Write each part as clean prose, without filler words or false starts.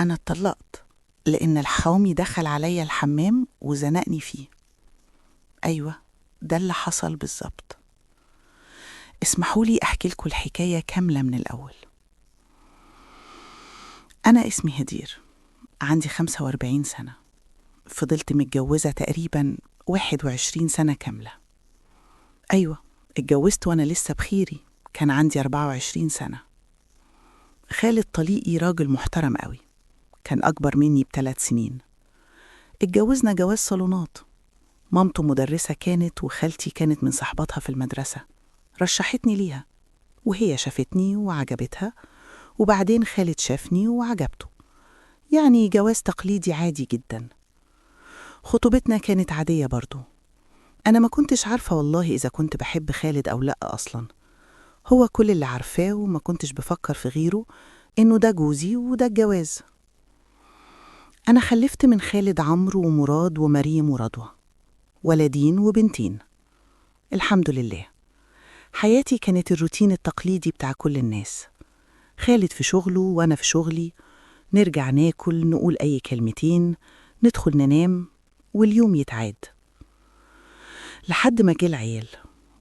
أنا اتطلقت لأن الحرامي دخل عليا الحمام وزنقني فيه. أيوة، ده اللي حصل بالظبط. اسمحوا لي أحكي لكم الحكاية كاملة من الأول. أنا اسمي هدير، عندي 45 سنة، فضلت متجوزة تقريبا 21 سنة كاملة. أيوة، اتجوزت وأنا لسه بخيري، كان عندي 24 سنة. خالد طليقي راجل محترم قوي، كان أكبر مني ب3 سنين. اتجوزنا جواز صالونات، مامته مدرسة كانت، وخالتي كانت من صاحباتها في المدرسة، رشحتني ليها وهي شافتني وعجبتها، وبعدين خالد شافني وعجبته. يعني جواز تقليدي عادي جدا. خطوبتنا كانت عادية برضو. أنا ما كنتش عارفة والله إذا كنت بحب خالد أو لأ أصلا. هو كل اللي عارفاه وما كنتش بفكر في غيره، إنه ده جوزي وده الجواز. أنا خلفت من خالد عمرو ومراد ومريم ورضوى، ولدين وبنتين، الحمد لله. حياتي كانت الروتين التقليدي بتاع كل الناس، خالد في شغله وأنا في شغلي، نرجع ناكل، نقول أي كلمتين، ندخل ننام، واليوم يتعاد. لحد ما جه العيال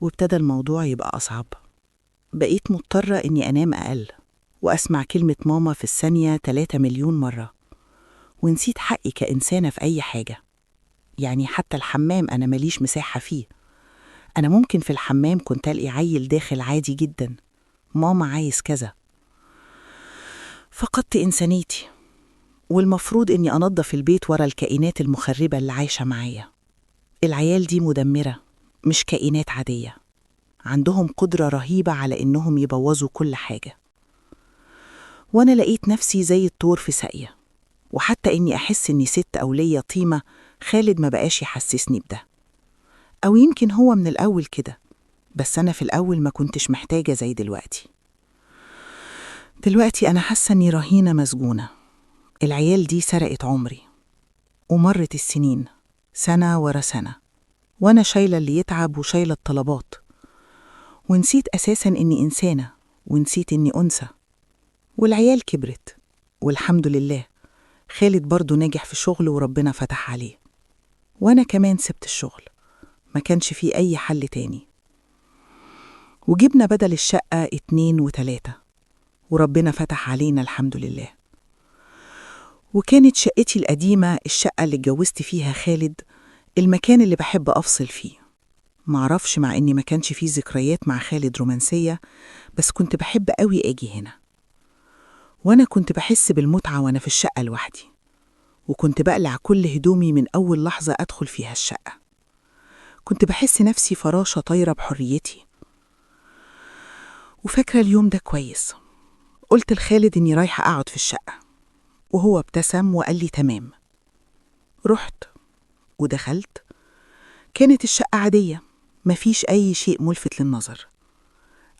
وابتدى الموضوع يبقى أصعب. بقيت مضطرة إني أنام أقل وأسمع كلمة ماما في الثانية 3 مليون مرة، ونسيت حقي كإنسانة في أي حاجة. يعني حتى الحمام أنا ماليش مساحة فيه. أنا ممكن في الحمام كنت ألاقي عيل داخل عادي جدا، ماما عايز كذا. فقدت إنسانيتي، والمفروض إني أنظف البيت ورا الكائنات المخربة اللي عايشة معايا. العيال دي مدمرة، مش كائنات عادية، عندهم قدرة رهيبة على إنهم يبوظوا كل حاجة. وأنا لقيت نفسي زي الطور في ساقية، وحتى إني أحس إني ست أو ليا قيمة، خالد ما بقاش يحسسني بده. أو يمكن هو من الأول كده، بس أنا في الأول ما كنتش محتاجة زي دلوقتي. دلوقتي أنا حاسة إني رهينة مسجونة. العيال دي سرقت عمري، ومرت السنين سنة ورا سنة، وأنا شايلة اللي يتعب وشايلة الطلبات، ونسيت أساساً إني إنسانة، ونسيت إني أنثى. والعيال كبرت والحمد لله، خالد برضو نجح في شغله وربنا فتح عليه، وأنا كمان سبت الشغل، ما كانش فيه أي حل تاني. وجبنا بدل الشقة 2 و3، وربنا فتح علينا الحمد لله. وكانت شقتي القديمة، الشقة اللي اتجوزت فيها خالد، المكان اللي بحب أفصل فيه. معرفش، مع إني ما كانش فيه ذكريات مع خالد رومانسية، بس كنت بحب قوي أجي هنا. وأنا كنت بحس بالمتعة وأنا في الشقة لوحدي، وكنت بقلع كل هدومي من أول لحظة أدخل فيها الشقة. كنت بحس نفسي فراشة طايرة بحريتي. وفاكرة اليوم ده كويس. قلت لخالد إني رايحة أقعد في الشقة، وهو ابتسم وقال لي تمام. رحت ودخلت. كانت الشقة عادية، مفيش أي شيء ملفت للنظر.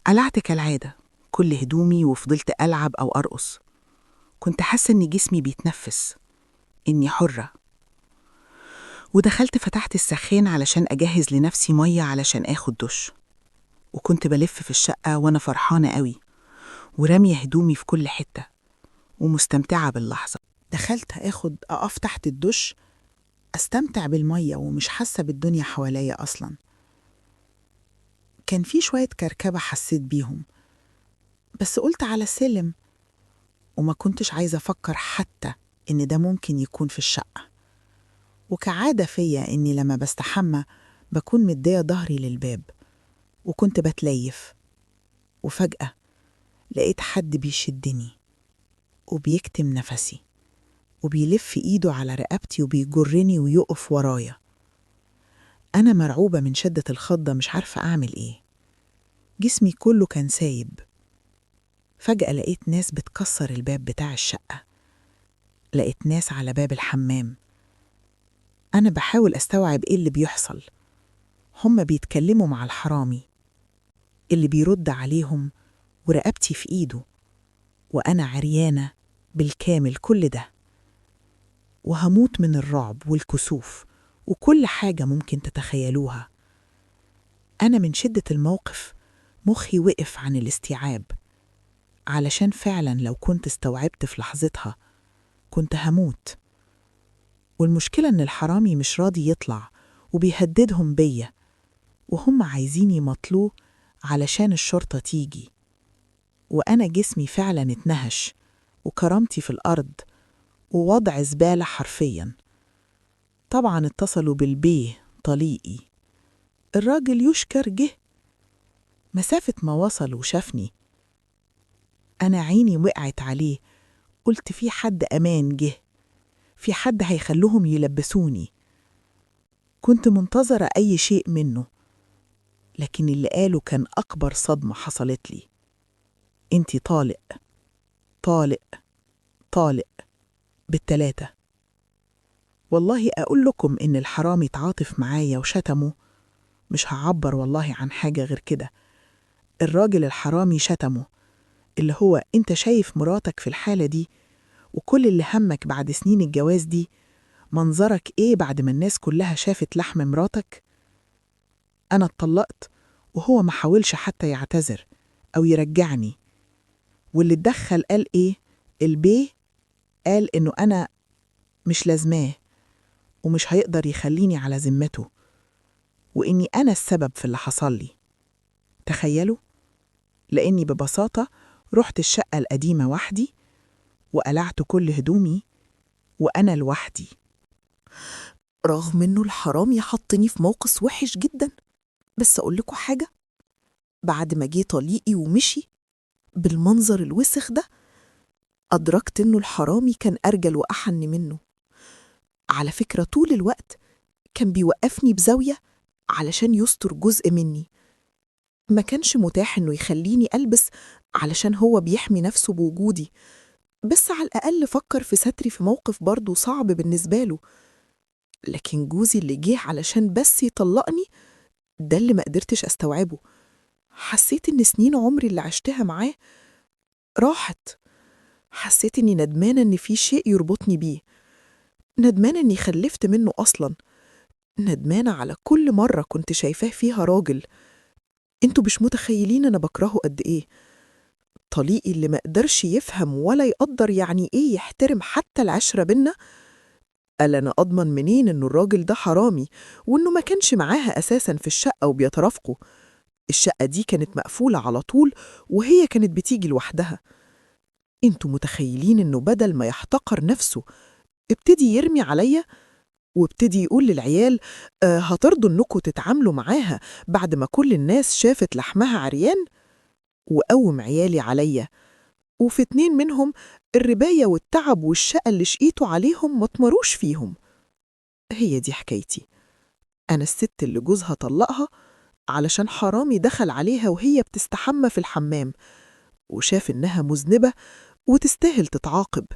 قلعت كالعادة كل هدومي وفضلت ألعب أو أرقص. كنت حاسة إن جسمي بيتنفس، إني حرة. ودخلت فتحت السخان علشان أجهز لنفسي مية علشان آخد دش. وكنت بلف في الشقة وأنا فرحانة قوي، ورامية هدومي في كل حتة، ومستمتعة باللحظة. دخلت أقف تحت الدش أستمتع بالمية ومش حاسة بالدنيا حواليا أصلا. كان في شوية كركبة حسيت بيهم، بس قلت على السلم، وما كنتش عايزة أفكر حتى إن ده ممكن يكون في الشقة. وكعادة فيا إني لما بستحمى بكون مدية ظهري للباب، وكنت بتليف. وفجأة لقيت حد بيشدني وبيكتم نفسي وبيلف إيده على رقبتي وبيجرني ويقف ورايا. أنا مرعوبة من شدة الخضة، مش عارفة أعمل إيه. جسمي كله كان سايب. فجأة لقيت ناس بتكسر الباب بتاع الشقة، لقيت ناس على باب الحمام. أنا بحاول أستوعب إيه اللي بيحصل. هم بيتكلموا مع الحرامي اللي بيرد عليهم، ورقبتي في إيده، وأنا عريانة بالكامل كل ده، وهموت من الرعب والكسوف وكل حاجة ممكن تتخيلوها. أنا من شدة الموقف مخي وقف عن الاستيعاب، علشان فعلا لو كنت استوعبت في لحظتها كنت هموت. والمشكلة إن الحرامي مش راضي يطلع وبيهددهم بيا، وهم عايزين يمطلوه علشان الشرطة تيجي. وأنا جسمي فعلا اتنهش وكرامتي في الأرض ووضع زبالة حرفيا. طبعا اتصلوا بالبيه طليقي، الراجل يشكر جه. مسافة ما وصل وشافني أنا عيني وقعت عليه، قلت في حد أمان جه، في حد هيخلوهم يلبسوني. كنت منتظرة أي شيء منه، لكن اللي قاله كان أكبر صدمة حصلت لي. انتي طالق طالق طالق بالتلاتة. والله أقول لكم إن الحرامي تعاطف معايا وشتمه، مش هعبر والله عن حاجة غير كده. الراجل الحرامي شتمه، اللي هو انت شايف مراتك في الحالة دي وكل اللي همك بعد سنين الجواز دي منظرك ايه بعد ما الناس كلها شافت لحم مراتك؟ أنا اتطلقت وهو ما حاولش حتى يعتذر أو يرجعني. واللي اتدخل قال ايه؟ البيه قال إنه أنا مش لازماه ومش هيقدر يخليني على ذمته، وإني أنا السبب في اللي حصل لي. تخيلوا، لأني ببساطة رحت الشقة القديمة وحدي وقلعت كل هدومي وأنا لوحدي. رغم إنه الحرامي حطني في موقف وحش جدا، بس أقول لكم حاجة، بعد ما جه طليقي ومشي بالمنظر الوسخ ده، أدركت إنه الحرامي كان أرجل وأحن منه. على فكرة طول الوقت كان بيوقفني بزاوية علشان يستر جزء مني، ما كانش متاح إنه يخليني ألبس علشان هو بيحمي نفسه بوجودي، بس على الأقل فكر في ستري في موقف برضه صعب بالنسبة له. لكن جوزي اللي جه علشان بس يطلقني، ده اللي ما قدرتش أستوعبه. حسيت إن سنين عمري اللي عشتها معاه راحت. حسيت إني ندمانة إن في شيء يربطني بيه، ندمانة إني خلفت منه أصلاً، ندمانة على كل مرة كنت شايفاه فيها راجل. انتوا مش متخيلين أنا بكرهه قد إيه. طليقي اللي ما قدرش يفهم ولا يقدر يعني إيه يحترم حتى العشرة بينا. قال أنا أضمن منين إنه الراجل ده حرامي وإنه ما كانش معاها أساساً في الشقة وبيترافقوا. الشقة دي كانت مقفولة على طول وهي كانت بتيجي لوحدها. انتوا متخيلين إنه بدل ما يحتقر نفسه ابتدي يرمي عليا وابتدي يقول للعيال هترضوا إنكوا تتعاملوا معاها بعد ما كل الناس شافت لحمها عريان؟ وقوم عيالي عليا، وفي 2 منهم الرباية والتعب والشقة اللي شقيته عليهم ما تمروش فيهم. هي دي حكايتي. أنا الست اللي جوزها طلقها علشان حرامي دخل عليها وهي بتستحمى في الحمام وشاف إنها مذنبة وتستاهل تتعاقب.